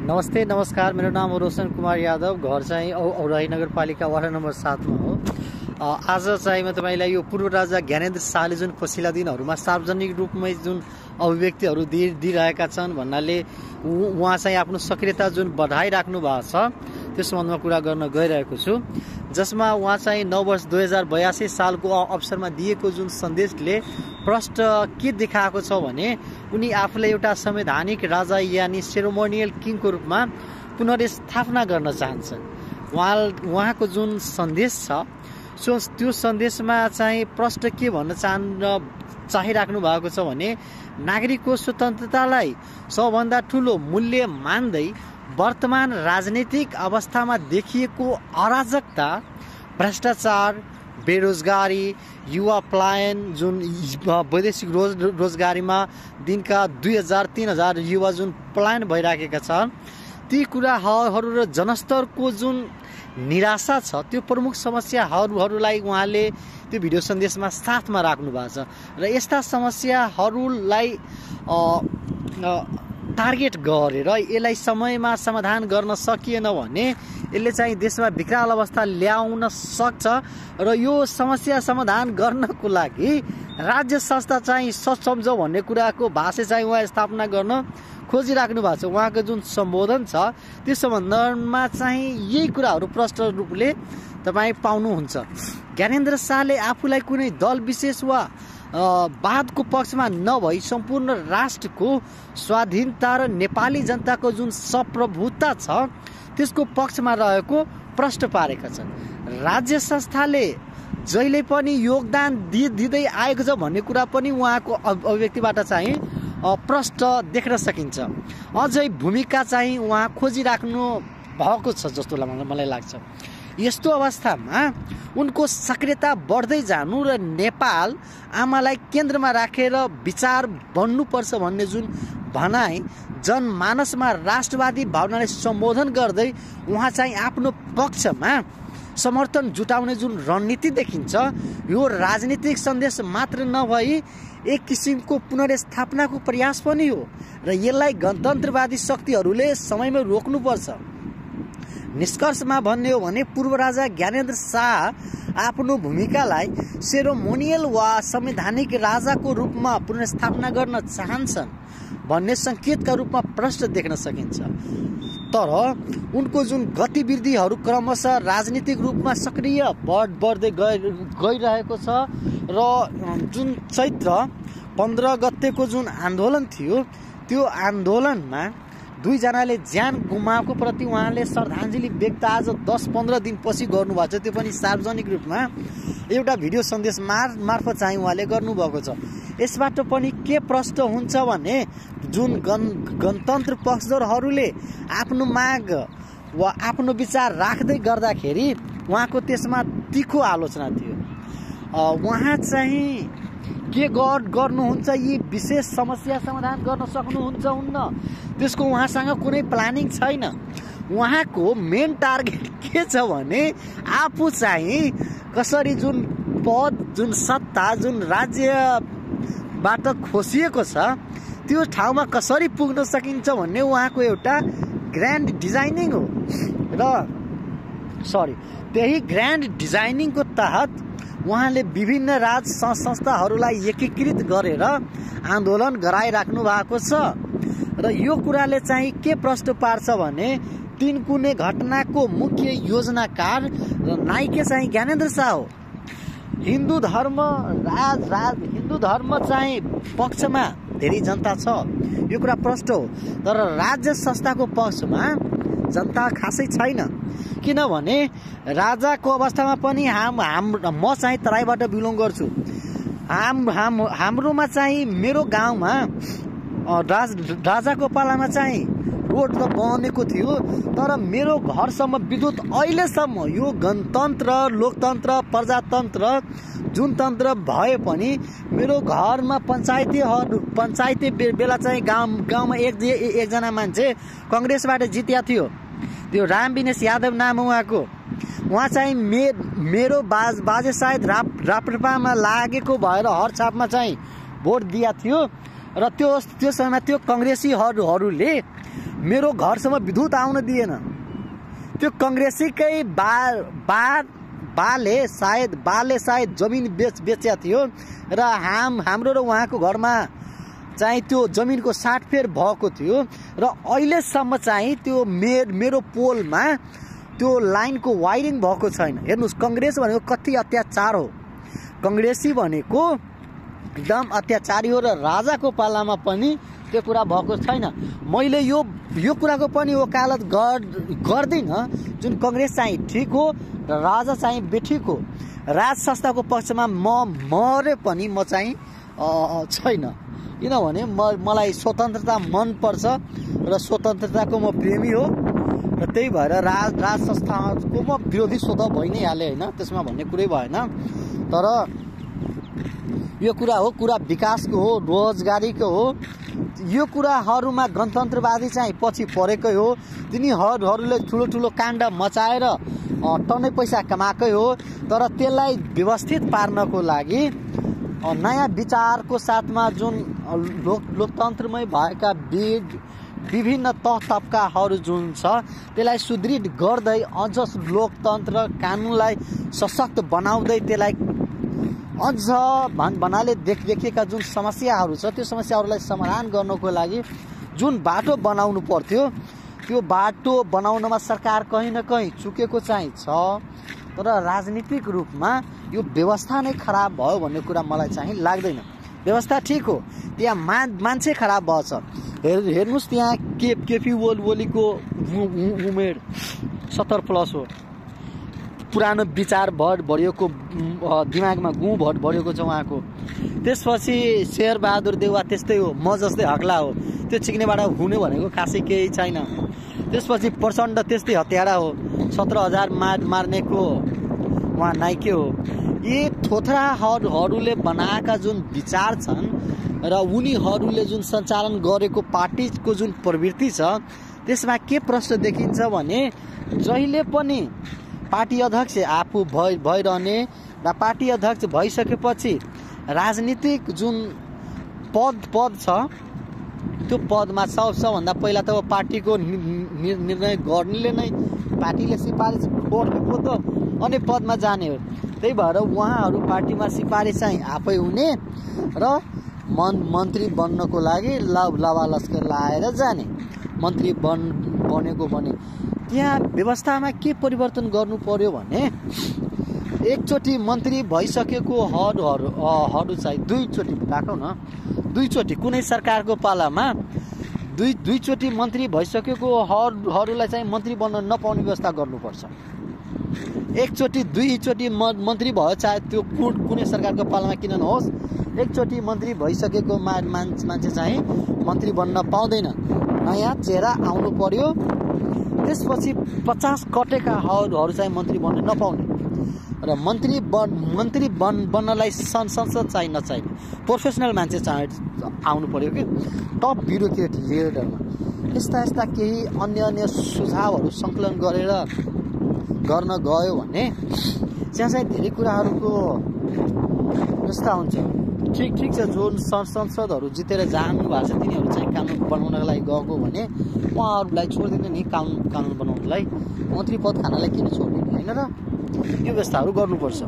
नमस्ते नमस्कार, मेरो नाम हो रोशन कुमार यादव। घर चाहिँ औराही नगरपालिका वार्ड नम्बर 7 मा हो। आज चाहिँ म तपाईलाई यो पूर्व राजा ज्ञानेन्द्र शाहले जुन पछिल्ला दिनहरूमा सार्वजनिक रूपमै जुन अभिव्यक्तिहरू दिइरहेका छन् भन्नाले उहाँ चाहिँ आफ्नो सक्रियता जुन बढाइराख्नु भएको छ त्यस सम्बन्धमा कुरा गर्न गइरहेको छु, जसमा उहाँ चाहिँ नव वर्ष 2082 सालको अवसरमा दिएको जुन सन्देशले प्रष्ट के देखाएको छ भने उनी आफूलाई एउटा संवैधानिक राजा यानि सेरोमोनियल किङको रूपमा पुनर्स्थापना गर्न चाहन्छन्। उहाँको जुन सन्देश छ त्यो सन्देशमा चाहिँ प्रष्ट के भन्न चाहिराख्नु भएको छ भने नागरिकको स्वतन्त्रतालाई सबभन्दा ठुलो मूल्य मान्दै वर्तमान राजनीतिक अवस्थामा देखिएको अराजकता, भ्रष्टाचार, बेरोजगारी, युवा पलायन, जुन वैदेशिक रोजगारीमा दिनका 2000-3000 युवा जुन पलायन भइराखेका छन्, ती कुराहरू र जनस्तरको जुन निराशा छ त्यो प्रमुख समस्याहरूलाई उहाँले त्यो भिडियो सन्देशमा साथमा राख्नु भएको छ। र यस्ता समस्याहरूलाई टार्गेट गरेर यसलाई समयमा समाधान गर्न सकिएन भने यसले चाहिँ देशमा विकराल अवस्था ल्याउन सक्छ र यो समस्या समाधान गर्नको लागि राज्य संस्था चाहिँ सक्षम भन्ने कुराको भाष्य चाहिँ उहाँ स्थापना गर्न खोजिराख्नु भएको छ। उहाँको जुन सम्बोधन छ त्यो सम्बन्धमा चाहिँ यही कुराहरू प्रष्ट रूपले तपाईँ पाउनुहुन्छ। ज्ञानेन्द्र शाहले आफूलाई कुनै दल विशेष वा वादको पक्षमा नभई सम्पूर्ण राष्ट्रको स्वाधीनता र नेपाली जनताको जुन संप्रभुता छ त्यसको पक्षमा रहेको प्रष्ट पारेका छन्। राज्य संस्थाले जहिले पनि योगदान दिँदै आएको छ भन्ने कुरा पनि उहाँको अभिव्यक्तिबाट चाहिँ प्रष्ट देख्न सकिन्छ। अझै भूमिका चाहिँ उहाँ खोजिराख्नु भएको छ जस्तो मलाई लाग्छ। यस्तो अवस्थामा उनको सक्रियता बढ्दै जानु र नेपाल आमालाई केन्द्रमा राखेर विचार बन्नुपर्छ भन्ने जुन भनाइ जनमानसमा राष्ट्रवादी भावनाले सम्बोधन गर्दै उहाँ चाहिँ आफ्नो पक्षमा समर्थन जुटाउने जुन रणनीति देखिन्छ, यो राजनीतिक सन्देश मात्र नभई एक किसिमको पुनर्स्थापनाको प्रयास पनि हो र यसलाई गणतन्त्रवादी शक्तिहरूले समयमै रोक्नुपर्छ। निष्कर्षमा भन्ने हो भने पूर्व राजा ज्ञानेन्द्र शाह आफ्नो भूमिकालाई सेरोमोनियल वा संवैधानिक राजाको रूपमा पुनर्स्थापना गर्न चाहन्छन् भन्ने सङ्केतका रूपमा प्रष्ट देख्न सकिन्छ। तर उनको जुन गतिविधिहरू क्रमशः राजनीतिक रूपमा सक्रिय बढ्दै गइरहेको छ र जुन चैत्र 15 गतेको जुन आन्दोलन थियो त्यो आन्दोलनमा 2 जनाले ज्यान गुमाएको प्रति उहाँले श्रद्धाञ्जली व्यक्त आज 10-15 दिनपछि गर्नुभएको छ। त्यो पनि सार्वजनिक रूपमा एउटा भिडियो सन्देश मार्फत चाहिँ उहाँले गर्नुभएको छ। यसबाट पनि के प्रष्ट हुन्छ भने जुन गणतन्त्र पक्षधरहरूले आफ्नो माग वा आफ्नो विचार राख्दै गर्दाखेरि उहाँको त्यसमा तीखो आलोचना थियो। उहाँ चाहिँ के गर्नुहुन्छ, यी विशेष समस्या समाधान गर्न सक्नुहुन्छ हुन्न, त्यसको उहाँसँग कुनै प्लानिङ छैन। उहाँको मेन टार्गेट के छ भने आफू चाहिँ कसरी जुन पद, जुन सत्ता, जुन राज्यबाट खोसिएको छ त्यो ठाउँमा कसरी पुग्न सकिन्छ भन्ने उहाँको एउटा ग्रान्ड डिजाइनिङ हो। र त्यही ग्रान्ड डिजाइनिङको तहत उहाँले विभिन्न राज संस्थाहरूलाई एकीकृत गरेर आन्दोलन गराइराख्नु भएको छ। र यो कुराले चाहिँ के प्रष्ट पार्छ भने तिनकुने घटनाको मुख्य योजनाकार र नायक चाहिँ ज्ञानेन्द्र शाह हो। हिन्दू धर्म चाहिँ पक्षमा धेरै जनता छ, यो कुरा प्रष्ट हो। तर राज्य संस्थाको पक्षमा जनता खासै छैन, किनभने राजाको अवस्थामा पनि म चाहिँ तराईबाट बिलोङ गर्छु। हाम्रोमा चाहिँ मेरो गाउँमा राजाको पालामा चाहिँ रोड त बनेको थियो, तर मेरो घरसम्म विद्युत अहिलेसम्म यो गणतन्त्र, लोकतन्त्र, प्रजातन्त्र जुन तन्त्र भए पनि मेरो घरमा पञ्चायती बेला चाहिँ गाउँमा एकजना मान्छे कङ्ग्रेसबाट जित्या थियो, त्यो रामविनेश यादव नाम उहाँको। उहाँ चाहिँ मेरो बाजे सायद राप्रपामा लागेको भएर हर छापमा चाहिँ भोट दिया थियो र त्यो समयमा त्यो कङ्ग्रेसीहरूले मेरो घरसम्म विद्युत आउन दिएन। त्यो कांग्रेसीकै बाले सायद जमिन बेचेको थियो र हाम्रो र उहाँको घरमा चाहिँ त्यो जमिनको साटफेर भएको थियो र अहिलेसम्म चाहिँ त्यो मेरो पोलमा त्यो लाइनको वायरिङ भएको छैन। हेर्नुहोस्, कांग्रेस भनेको कति अत्याचार हो। कांग्रेसी भनेको एकदम अत्याचारी हो र राजाको पालामा पनि त्यो कुरा भएको छैन। मैले यो कुराको पनि वकालत गर्दिन जुन कांग्रेस चाहिँ ठिक हो र राजा चाहिँ बेठिक हो। राज संस्थाको पक्षमा मरे पनि म चाहिँ छैन, किनभने मलाई स्वतन्त्रता मनपर्छ र स्वतन्त्रताको म प्रेमी हो र त्यही भएर राज संस्थाको म विरोधी स्वतः भइ नै हालेँ होइन, त्यसमा भन्ने कुरै भएन। तर यो कुरा हो, कुरा विकासको हो, रोजगारीको हो। यो कुराहरूमा गणतन्त्रवादी चाहिँ पछि परेकै हो। तिनीहरूले ठुलो काण्ड मचाएर टन्नै पैसा कमाएकै हो। तर त्यसलाई व्यवस्थित पार्नको लागि नयाँ विचारको साथमा जुन लोकतन्त्रमै भएका विभिन्न तह तबकाहरू जुन छ त्यसलाई सुदृढ गर्दै अझ लोकतन्त्र कानुनलाई सशक्त बनाउँदै त्यसलाई अझ भन्नाले देखिएका जुन समस्याहरू छ त्यो समस्याहरूलाई समाधान गर्नको लागि जुन बाटो बनाउनु पर्थ्यो त्यो बाटो बनाउनमा सरकार कहीँ न कहीँ चुकेको चाहिँ छ। तर राजनीतिक रूपमा यो व्यवस्था नै खराब भयो भन्ने कुरा मलाई चाहिँ लाग्दैन। व्यवस्था ठिक हो, त्यहाँ मान्छे खराब भएछ। हेर्नुहोस्, त्यहाँ केपी ओलीको उमेर 70+ हो। पुरानो विचार भरिएको दिमागमा भरिएको छ उहाँको। त्यसपछि शेरबहादुर देउवा त्यस्तै हो, म जस्तै हक्ला हो। त्यो चिक्नेबाट हुने भनेको खासै केही छैन। त्यसपछि प्रचण्ड त्यस्तै हत्यारा हो, 17,000 मार्नेको उहाँ नाइके हो। यी थोथराहरूले बनाएका जुन विचार छन् र उनीहरूले जुन सञ्चालन गरेको पार्टीको जुन प्रवृत्ति छ त्यसमा के प्रश्न देखिन्छ भने जहिले पनि पार्टी अध्यक्ष आफू भइरहने र पार्टी अध्यक्ष भइसकेपछि राजनीतिक जुन पद छ त्यो पदमा सबभन्दा पहिला त पार्टीको निर्णय गर्नेले नै पार्टीले सिफारिस गरेको त अनि पदमा जाने हो। त्यही भएर उहाँहरू पार्टीमा सिफारिस चाहिँ आफै हुने र मन्त्री बन्नको लागि लावालस्कर लाएर जाने। मन्त्री बनेको भने त्यहाँ व्यवस्थामा के परिवर्तन गर्नु पर्यो भने एकचोटि मन्त्री भइसकेको हरहरू चाहिँ दुईचोटि राखौँ न, दुईचोटि कुनै सरकारको पालामा दुईचोटि मन्त्री भइसकेको हरहरूलाई चाहिँ मन्त्री बन्न नपाउने व्यवस्था गर्नुपर्छ। एकचोटि दुईचोटि मन्त्री भयो चाहे त्यो कुनै सरकारको पालामा किन नहोस्, एकचोटि मन्त्री भइसकेको मान्छे चाहिँ मन्त्री बन्न पाउँदैन। नयाँ चेहरा आउनु पर्यो। त्यसपछि 50 कटेका हरहरू चाहिँ मन्त्री बन्न नपाउने र मन्त्री बन्नलाई संसद चाहिँ नचाहिने प्रोफेसनल मान्छे चाहिँ आउनु पर्यो कि टप ब्युरोक्रेट लिडरमा। यस्ता केही अन्य सुझावहरू सङ्कलन गरेर गर्न गयो भने त्यहाँ चाहिँ धेरै कुराहरूको व्यवस्था हुन्छ। ठिक छ, जुन संसदहरू जितेर जानु भएको छ तिनीहरू चाहिँ कानुन बनाउनको लागि गएको भने उहाँहरूलाई छोडिदिने नि कानुन बनाउनलाई, मन्त्री पद खानलाई किन छोडिदिने होइन र? यो व्यवस्थाहरू गर्नुपर्छ।